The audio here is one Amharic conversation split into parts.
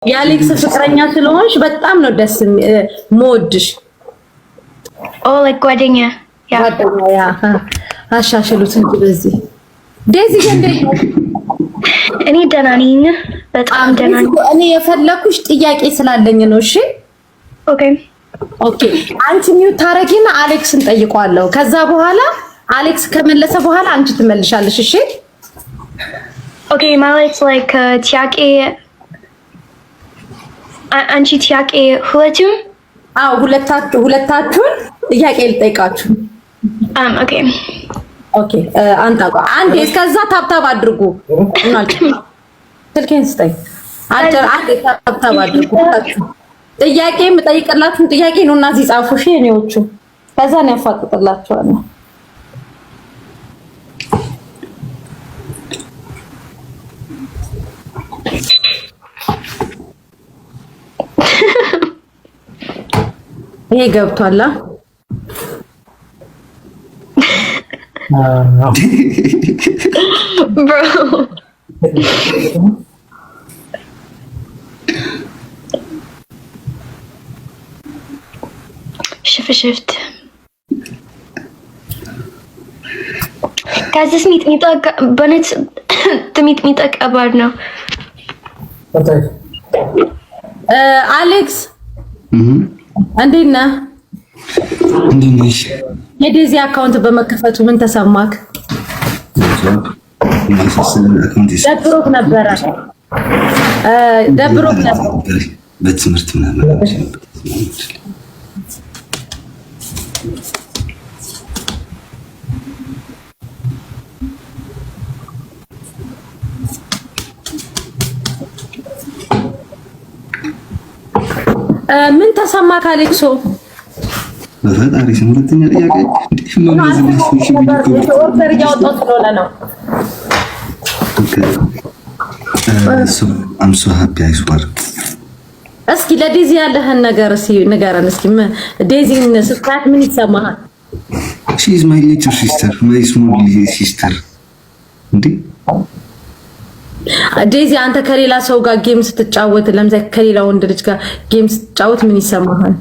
የአሌክስ ፍቅረኛ ስለሆንሽ በጣም ነው ደስ የምወድሽ። Oh, like ጓደኛ። Yeah. ጓደኛ፣ yeah። አሻሽሉት እንጂ በዚህ። ዴዚ፣ እንዴት ነው? እኔ ደህና ነኝ፣ በጣም ደህና ነኝ። እኔ የፈለኩሽ ጥያቄ ስላለኝ ነው። እሺ? Okay. Okay። አንቺ mute ታረጊና አሌክስን ጠይቀዋለሁ። ከዛ በኋላ አሌክስ ከመለሰ በኋላ አንቺ ትመልሻለሽ። እሺ? Okay፣ ማለት like ጥያቄ አንቺ ጥያቄ ሁለቱም? አዎ፣ ሁለታችሁን ጥያቄ ልጠይቃችሁ። Okay. Okay፣ አንተ አንዴ እስከዛ tap tap አድርጉ። ስልኬን ስጠኝ። አንዴ tap tap አድርጉ። ጥያቄ የምጠይቅላችሁን ጥያቄ ነው እና እዚህ ጻፉ። እሺ የኔዎቹ፣ ከዛ ነው ያፋጥጥላችኋለሁ። ይሄ ገብቷል። Bro. ሽፍሽፍት። Guys, this ሚጥሚጣ በእውነት ሚጥሚጣ ከባድ ነው። አሌክስ፣ እንዴት ነህ? እንዴት ነሽ? የዴዚ account በመከፈቱ ምን ተሰማክ? ደብሮክ ነበረ? ደብሮክ ነበር? በትምህርት ምናምን። ምን ተሰማክ አሌክሶ? በፈጣሪ ስም ሁለተኛ ጥያቄ? Order እያወጣሁ ስለሆነ ነው። I'm so happy, I swear. እስኪ ለዴዚ ያለህን ነገር እስኪ ንገረን። እስኪ ዴዚን ስታያት ምን ይሰማሃል? She is my little sister, my small sister እንዴ። ዴዚ፣ አንተ ከሌላ ሰው ጋር game ስትጫወት፣ ለምሳሌ ከሌላ ወንድ ልጅ ጋር game ስትጫወት ምን ይሰማሃል?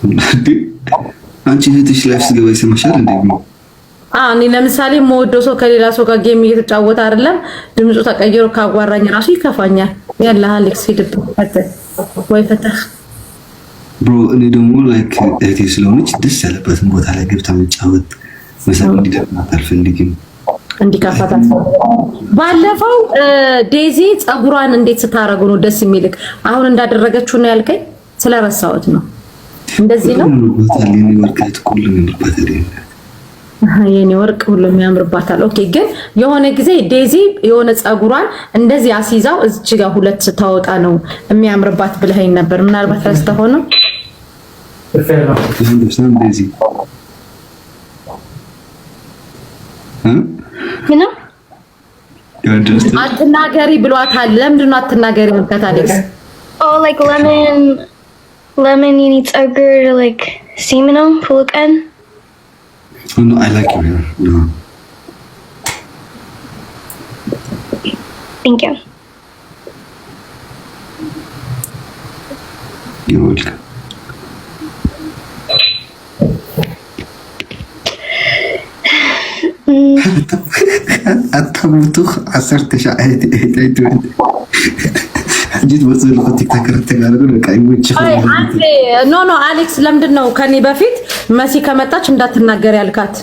እንዴ፣ አንቺ እህትሽ live ስገባ ይሰማሻል እንዴ? አዎ፣ እኔ ለምሳሌ የምወደው ሰው ከሌላ ሰው ጋር game እየተጫወተ አይደለም ድምፁ ተቀይሮ ካዋራኝ ራሱ ይከፋኛል። ያለ አሌክስ ሂድበት ወይ ፈተህ። Bro፣ እኔ ደግሞ like እህቴ ስለሆነች ደስ ያለበትን ቦታ ላይ ገብታ መጫወት መሳቅ እንዲደብራት አልፈልግም። እንዲከፋት። ባለፈው ዴዚ ፀጉሯን እንዴት ስታረጉ ነው ደስ የሚልክ? አሁን እንዳደረገችው ነው ያልከኝ፣ ስለረሳሁት ነው። እንደዚህ ነው። ያምርባታል። የኔ ወርቅ እህት እኮ ሁሉም ያምርባታል። የኔ ወርቅ ሁሉም ያምርባታል። Okay፣ ግን የሆነ ጊዜ ዴዚ የሆነ ፀጉሯን እንደዚህ አስይዛው እዚች ጋር ሁለት ስታወጣ ነው የሚያምርባት ብለኸኝ ነበር። ምናልባት ረስተኸው ነው። ዴዚ? ምንም። አትናገሪ ብሏታል። ለምንድን ነው አትናገሪ ያልካት አሌክስ? Oh, like ለምን የኔ ፀጉር like same ነው ሁሉ ቀን? No, I like your hair. No. Thank you. You're welcome. ኣታሙቱኽ 19 ሕጂ ትመፅእ ዘለኹ TikToker ተጋሩ በቃ ይመችህ። No, አሌክስ፣ ለምንድን ነው ከኔ በፊት መሲ ከመጣች እንዳትናገር ያልካት?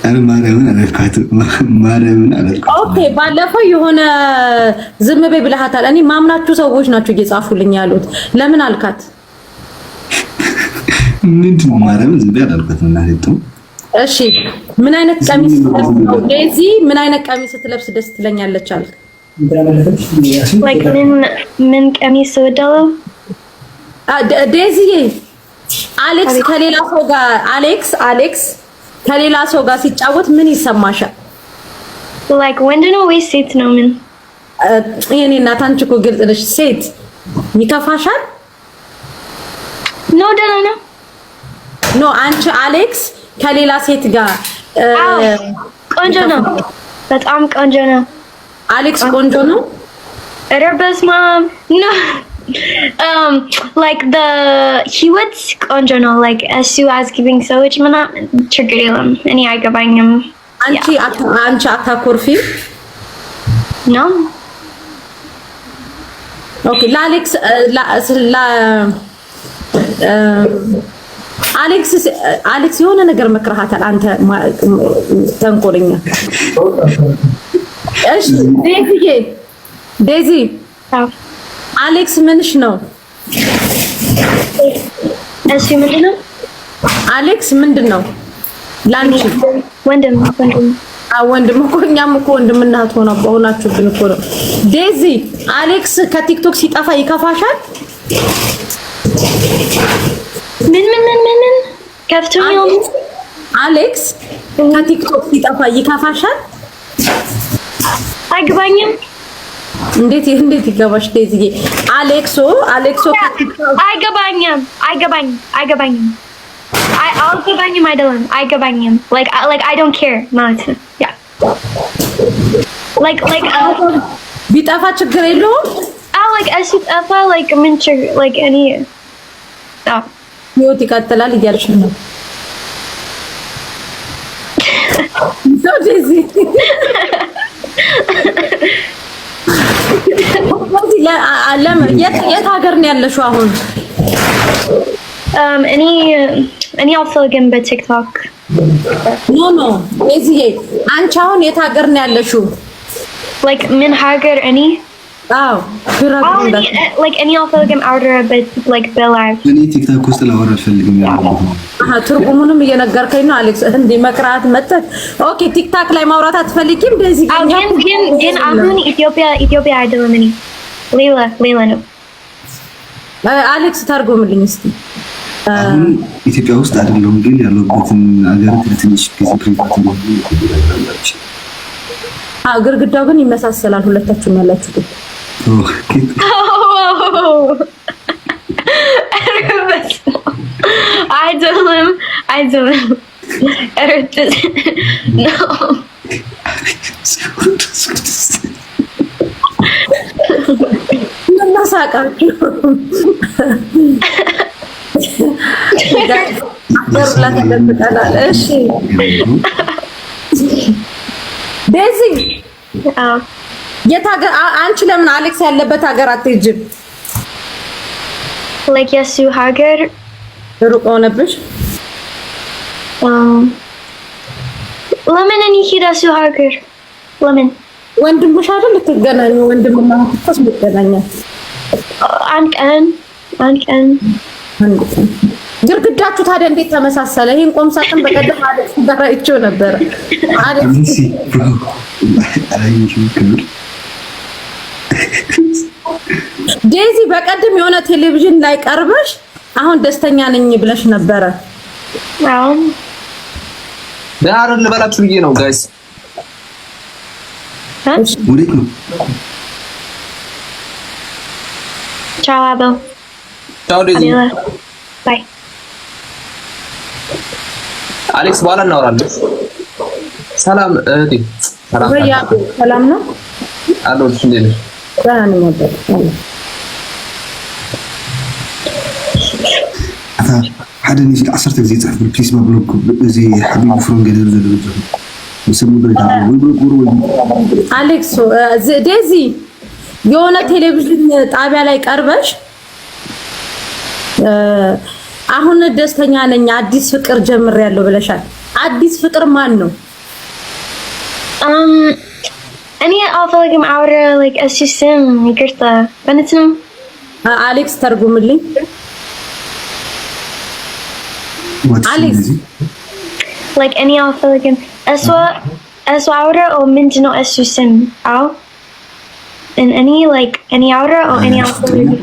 ኣነ ማርያምን አላልኳትም። ማርያምን አላልኳትም። Okay፣ ባለፈው የሆነ ዝም በይ ብለሃታል። እኔ ማምናችሁ ሰዎች ናቸው እየጻፉልኝ ያሉት። ለምን አልካት? ምንድን ነው? ማርያምን ዝም በይ አላልኳትም። እናቴ እሺ፣ ምን አይነት ቀሚስ ነው ዴዚ? ምን አይነት ቀሚስ ስትለብስ ደስ ትለኛለች አልክ? Like ምን ቀሚስ እወዳለሁ? ዴዚዬ፣ አሌክስ ከሌላ ሰው ጋር አሌክስ ከሌላ ሰው ጋር ሲጫወት ምን ይሰማሻል? Like ወንድ ነው ወይስ ሴት ነው? ምን? የኔ እናት፣ አንቺ እኮ ግልጽ ነሽ። ሴት ይከፋሻል? No፣ ደህና ነው። No፣ አንቺ አሌክስ ከሌላ ሴት ጋር ቆንጆ ነው። በጣም ቆንጆ ነው። አሌክስ ቆንጆ ነው። ኧረ በስመ አብ፣ no, like the ህይወት ቆንጆ ነው። Like እሱ አስጊቢኝ ሰዎች ምናምን ችግር የለም። እኔ አይገባኝም። አንቺ አታኮርፊም? No. Okay፣ ለአሌክስ አሌክስ አሌክስ የሆነ ነገር መክረሃታል። አንተ ተንኮለኛ። እሺ ዴዚዬ፣ ዴዚ፣ አሌክስ ምንሽ ነው? እሱ ምንድን ነው? አሌክስ ምንድን ነው ላንቺ? ወንድም፣ ወንድም። ወንድም እኮ፣ እኛም እኮ ወንድምና እህት ሆናችሁብን እኮ ነው። ዴዚ፣ አሌክስ ከቲክቶክ ሲጠፋ ይከፋሻል? ምን ምን ምን ምን ምን ከፍቶኛል። አሌክስ ከቲክቶክ ሲጠፋ ይከፋሻል? አይገባኝም። እንዴት ይገባሽ ዴዚዬ? አሌክሶ አሌክሶ አይገባኝም። አይገባኝም። አይገባኝም። አልገባኝም አይደለም፣ አይገባኝም። Like I don't care ማለት ነው። Yeah, like ቢጠፋ ችግር የለውም። አዎ፣ like እሱ ጠፋ፣ like ምን ችግር፣ like እኔ አዎ። ህይወት ይቀጥላል እያልሽ ነው። ዴዚ፣ የት ሀገር ነው ያለሽው አሁን? እኔ አልፈልግም በቲክቶክ። No, ዴዚዬ፣ አንቺ አሁን የት ሀገር ነው ያለሽው? Like ምን ሀገር እኔ? አዎ። Like እኔ አልፈልግም አውራ like በ live። እኔ ቲክቶክ ውስጥ ላወራ አልፈልግም ያለሁት። አሃ፣ ትርጉሙንም እየነገርከኝ ነው አሌክስ። እንዴ መክራት መጠት። Okay፣ ቲክቶክ ላይ ማውራት አትፈልጊም ዴዚ? ግን ግን ግን አሁን ኢትዮጵያ አይደለም፣ እኔ ሌላ ነው። አሌክስ ተርጉምልኝ እስቲ። አሁን ኢትዮጵያ ውስጥ አይደለሁም፣ ግን ያለሁበትን ሀገር ለትንሽ ጊዜ private ነው። አዎ፣ ግርግዳው ግን ይመሳሰላል ሁለታችሁም ያላችሁት። Okay። አይደለም፣ አይደለም። ኧረ no። እናሳቃችሁ አገር ተደብቀናል። እሺ ዴዚ፣ የት ሀገር አንቺ ለምን አሌክስ ያለበት ሀገር አትሄጂም? Like የሱ ሀገር? ሩቅ ሆነብሽ? ለምን እኔ ሂድ እሱ ሀገር? ለምን? ወንድምሽ አይደል ልትገናኙ? ወንድምና እህት እኮ ይገናኛል። አንድ ቀን፣ አንድ ቀን። አንድ ቀን። ግርግዳችሁ ታዲያ እንዴት ተመሳሰለ? ይሄን ቆም ሳጥን በቀደም አሌክስ ጋር አይቼው ነበረ። አሌክስ፣ ክብር። ዴዚ፣ በቀደም የሆነ ቴሌቪዥን ላይ ቀርበሽ አሁን ደስተኛ ነኝ ብለሽ ነበረ። አዎ። ደህና አይደል ልበላችሁ ብዬ ነው guys። ወዴት ነው? ቻው አበል። ቻው ዴዚ። Bye. አሌክስ፣ በኋላ እናወራለን። ሰላም እህቴ። ሰላም። ወይ ሰላም ነው? አለሁልሽ። እንዴት ነሽ? ደህና ነኝ አባት። ሓደ ንእሽቶ 10 ግዜ ፅሕፍ፣ please። ባ block እዚ ሓቢቡ ፍሮም ገለ ዘሎ ሰብ ወይ block ወይ አሌክስ፣ ዴዚ፣ የሆነ ቴሌቪዥን ጣቢያ ላይ ቀርበሽ አሁን ደስተኛ ነኝ፣ አዲስ ፍቅር ጀምሬያለሁ ብለሻል። አዲስ ፍቅር ማን ነው? እኔ አልፈልግም አውራ like እሱ ስም፣ ይቅርታ፣ በእውነት ነው። አሌክስ ተርጉምልኝ። አሌክስ። Like እኔ አልፈልግም እሷ አውራ ኦ ምንድን ነው እሱ ስም? አዎ፣ እኔ like እኔ አውራ ኦ እኔ አልፈልግም፣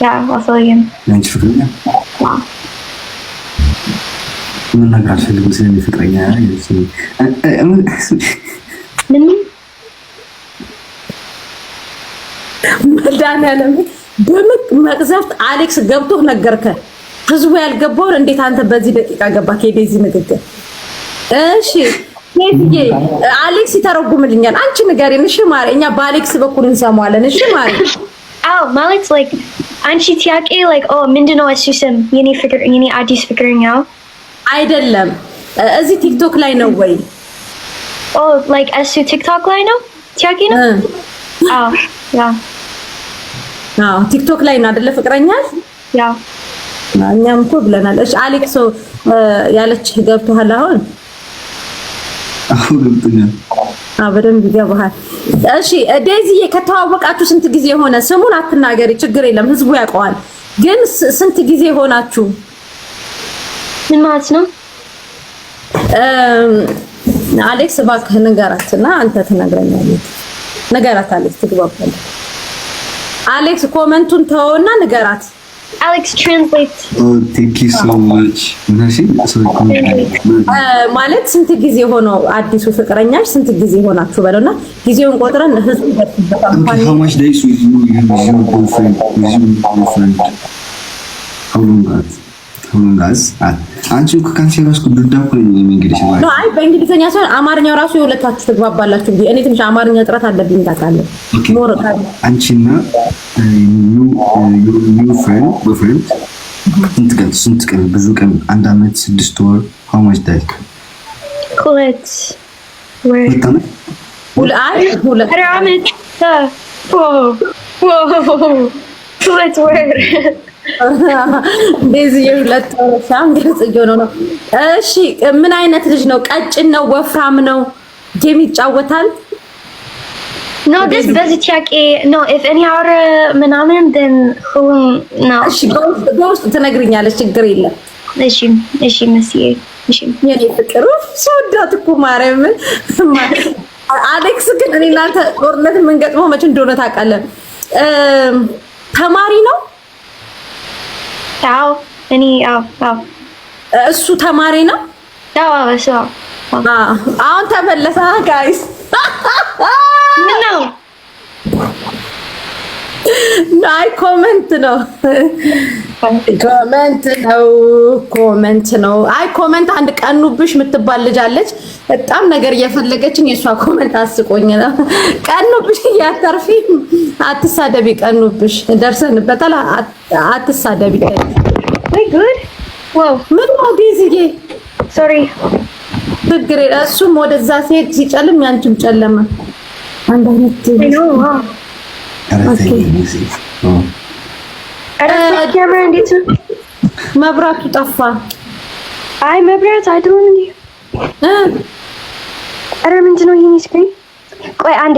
yeah፣ አልፈልግም። የአንቺ ፍቅረኛ መናገር አልፈልግም ስለኔ ፍቅረኛ። ምን? መድኃኒዓለም በምቅ መቅዘፍት አሌክስ ገብቶህ ነገርከ። ህዝቡ ያልገባውን እንዴት አንተ በዚህ ደቂቃ ገባ ከዴዚ ንግግር? እሺ። ዴዚዬ፣ አሌክስ ይተረጉምልኛል። አንቺ ንገሪን እሺ ማሬ። እኛ በአሌክስ በኩል እንሰማዋለን። እሺ ማሬ። አዎ፣ ማለት like አንቺ ጥያቄ like oh፣ ምንድነው እሱ ስም፣ የኔ ፍቅር፣ የኔ አዲስ ፍቅረኛው? አይደለም፣ እዚህ ቲክቶክ ላይ ነው ወይ? Oh, like እሱ ቲክቶክ ላይ ነው ጥያቄ ነው? አዎ፣ yeah. አዎ፣ ቲክቶክ ላይ ነው አይደለ ፍቅረኛሽ? Yeah. እኛም እኮ ብለናል። እሺ አሌክስ፣ ያለች ገብቶሃል አሁን? አሁን ገብቶኛል። አዎ፣ በደንብ ይገባሃል። እሺ ዴዚዬ፣ ከተዋወቃችሁ ስንት ጊዜ ሆነ? ስሙን አትናገሪ፣ ችግር የለም፣ ህዝቡ ያውቀዋል። ግን ስንት ጊዜ ሆናችሁ? ምን ማለት ነው? አሌክስ እባክህ ንገራት እና አንተ ትነግረኛለህ። ንገራት አሌክስ፣ ትግባባለህ። አሌክስ፣ comment ኡን ተወውና ንገራት። አሌክስ፣ translate. Thank you so much። ማለት ስንት ጊዜ ሆነው፣ አዲሱ ፍቅረኛሽ ስንት ጊዜ ሆናችሁ በለውና ጊዜውን ቆጥረን ህዝቡ ይደርስበታል። How much days with you with your boyfriend with your boyfriend? How long guys? How long guys? አንቺ እኮ ካንቺ ራሱ ዱዳ እኮ ነኝ እንግዲህ። No፣ አይ፣ በእንግሊዝኛ ሳይሆን አማርኛው ራሱ የሁለታችሁ ትግባባላችሁ። እኔ ትንሽ አማርኛ እጥረት አለብኝ ታውቃለህ። More አንቺና new friend boyfriend ስንት ቀን፣ ብዙ ቀን፣ አንድ አመት፣ 6 ወር፣ how much day? 2 ወር። 2 ዓመት። አይ፣ ሁለት ኧረ ዓመት፣ 2 ወር። እንደዚህ የ2 ወር ሳም ግልጽ እየሆነ ነው። እሺ ምን አይነት ልጅ ነው? ቀጭን ነው? ወፍራም ነው? Game ይጫወታል? No, this በዚህ ጥያቄ no, if እኔ አውራ ምናምን then ሁሉም ነው። እሺ፣ በውስጥ ትነግሪኛለሽ፣ ችግር የለም። እሺ መስዬ፣ እሺ። የኔ ፍቅር፣ ስወዳት እኮ ማርያምን። አሌክስ ግን እኔ እናንተ ጦርነት የምንገጥመው መቼ እንደሆነ ታውቃለህ። ተማሪ ነው? አዎ፣ እኔ አዎ። እሱ ተማሪ ነው? አዎ፣ እሱ አዎ። አሁን ተመለሰ guys። ምን ነው? አይ፣ comment ነው፣ comment ነው፣ comment ነው። አይ፣ comment አንድ ቀኑብሽ የምትባል ልጅ አለች። በጣም ነገር እየፈለገችን የእሷ comment አስቆኝ ነው። ቀኑብሽ እያተርፊ አትሳደቢ። ቀኑብሽ ደርሰንበታል። አትሳደቢ። ወይ ጉድ! Wow! ምን ነው ዴዚዬ? Sorry. ችግር የለ። እሱም ወደዛ ሲሄድ ሲጨልም ያንቺም ጨለመ። አንድ አይነት I know, wow. ኧረ ተይ ጊዜ። ኧረ ካሜራ እንዴት ነው? መብራቱ ጠፋ። አይ፣ መብራት አይደለም እንዴ? ኧረ ምንድን ነው ይሄ screen? ቆይ አንዴ።